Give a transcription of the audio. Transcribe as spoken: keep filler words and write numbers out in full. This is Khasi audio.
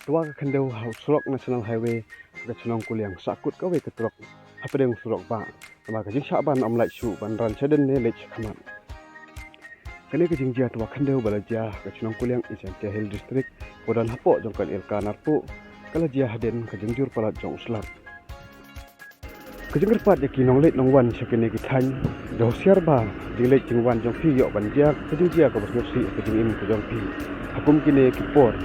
Twa ka khyndew ha u surok National Highway ka shnong Kuliang, sahkut kawei ka trok hapdeng u surok bah. Namar ka jingshah ban ym lah shuh ban ran shadien ne leit shakhmat. Kane ka jingjia twa khyndew ba la jia ka shnong Kuliang, East Jaintia Hills District, ba don hapoh jong ka Elaka Narpuh, ka la jia hadien ka jingjur palat jong u slap. Ka jingkyrpad ïa ki nongleit nongwan sha kine ki thaiñ, da husiar ba jingleit jingwan jong phi ïoh ban jia ka jingjia kaba sngewsih ka jingim ka jong phi ha kum kine ki por.